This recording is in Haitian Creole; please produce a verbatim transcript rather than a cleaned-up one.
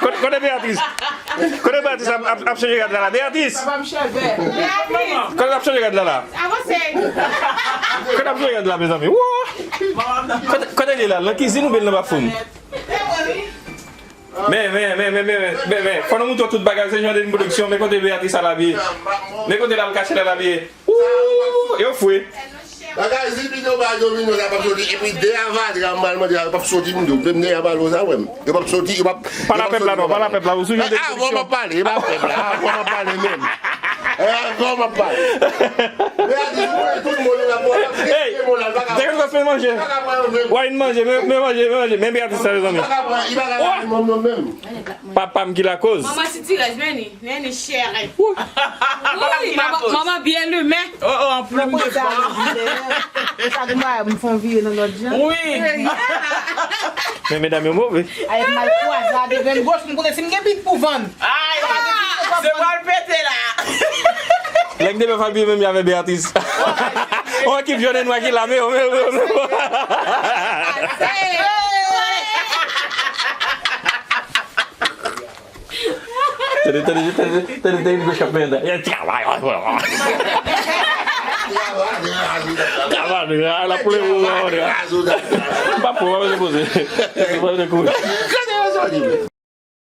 Kote, kote Beatrice? Kote Beatrice ap, ap, ap chanje rad la la? Beatrice! Kote ap chanje rad la la? Kote ap chanje rad la, mezanmi? Woo! Kote, kote li la? Nan kizin oubyen nan bafwoum? Men, men, men, men, men, men, men, fò nou moutre w tout bagay, se Jandèn Pwodiksyon, men kote Beatrice al abiye. Men kote l al kache l al abiye. Ooh, yo fre. Bagay zibido ba domino sa p ap soti. Epi de avadra m pral mande a, yo p ap soti m di w. Menm nèg a pale w sa wè m. Yo p ap soti, yo p ap. Pa la pèp la non, pa la pèp la. Ou sou Jandèn Pwodiksyon. Avan m ap pale, e pa pèp la. Avan m ap pale menm. Avan m ap pale. Beatrice, mwen tout moun la pou ap. Hey, Jandèn fè manje. Wè, manje, men, men manje, men manje. Men Beatrice sa, mezanmi. Papa m ki lakoz. Manman sitirèz, men ni, men ni chère. Wi, manman, manman byen limen. Oh, oh, an plim de fwa. Sa gen mwayen pou m fè yon vire nan lòt jan. Wi. Men medam yo move. Ay, mal kwaze a de grenn gòch, m konnen si m gen bit pou vann. Ay, se pral pete la. Lè m te fè Fabie menm avè Beatrice. On ekip jòn e nwa ki la, men, men, men, men. Tande, tande, tande, tande, tande, gwo chap men. Travay, la pou le moman. Pa pou, pa poze poze. Pa poze kouri.